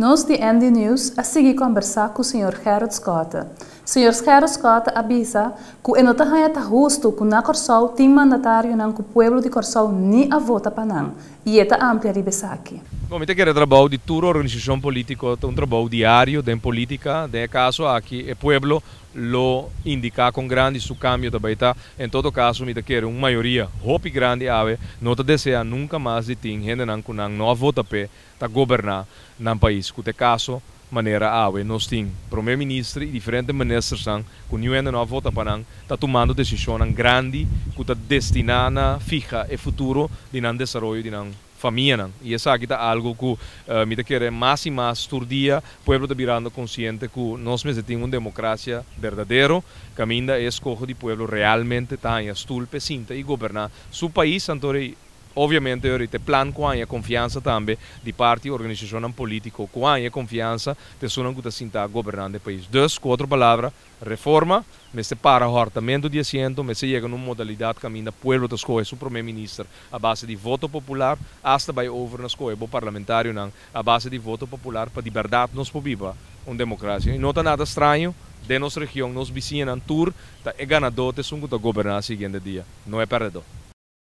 Nos di ND News a sigui kombersá ku señor Gerrit Schotte. Señor Gerrit Schotte a bisa ku e no ta haña ta hustu ku na Kòrsou tin mandatarionan ku pueblo di Kòrsou ni a vota pa nan i e ta amplia riba esaki. Bon, mi ta kere trabou di tur organisashon polítiko ta un trabou diario den polítika. Den e kaso aki e pueblo lo indiká kon grandi su kambio ta bai ta. En todo kaso mi ta kere un mayoria hopi grandi awe no ta deseá nunka mas di tin hendenan ku nan no a vota p'e ta goberná nan pais, ku ta e kaso manera awe nos tin Prome Minister i diferente ministersnan ku niun hende no a vota pa nan, ta tumando desishonnan grandi ku ta destiná na fiha e futuro di nan desaroyo di nan famianan. I esaki ta algu ku mi ta kere mas i mas tur dia pueblo ta birando konsiente ku nos mester tin un demokrasia berdadero kaminda e eskoho di pueblo realmente ta haña stul p'e sinta i goberná su pais. Anto Obviamente ora ta e plan ku haña konfiansa tambe di parti organisashonnan polítiko ku haña konfiansa ta esunnan ku ta sinta gobernando e pais. Dus, ku otro palabra, reforma mester para hòrtamentu di asiento, mester yega na un modalidat kaminda pueblo ta skohe su promé minister a base di voto popular, asta bai over na skohe bo parlamentarionan a base di voto popular pa di bèrdat nos por biba un demokrasia. I no ta nada straño, den nos region nos bisiñanan tur ta e ganadó ta esun ku ta goberná siguiente dia, no e pèrdedó.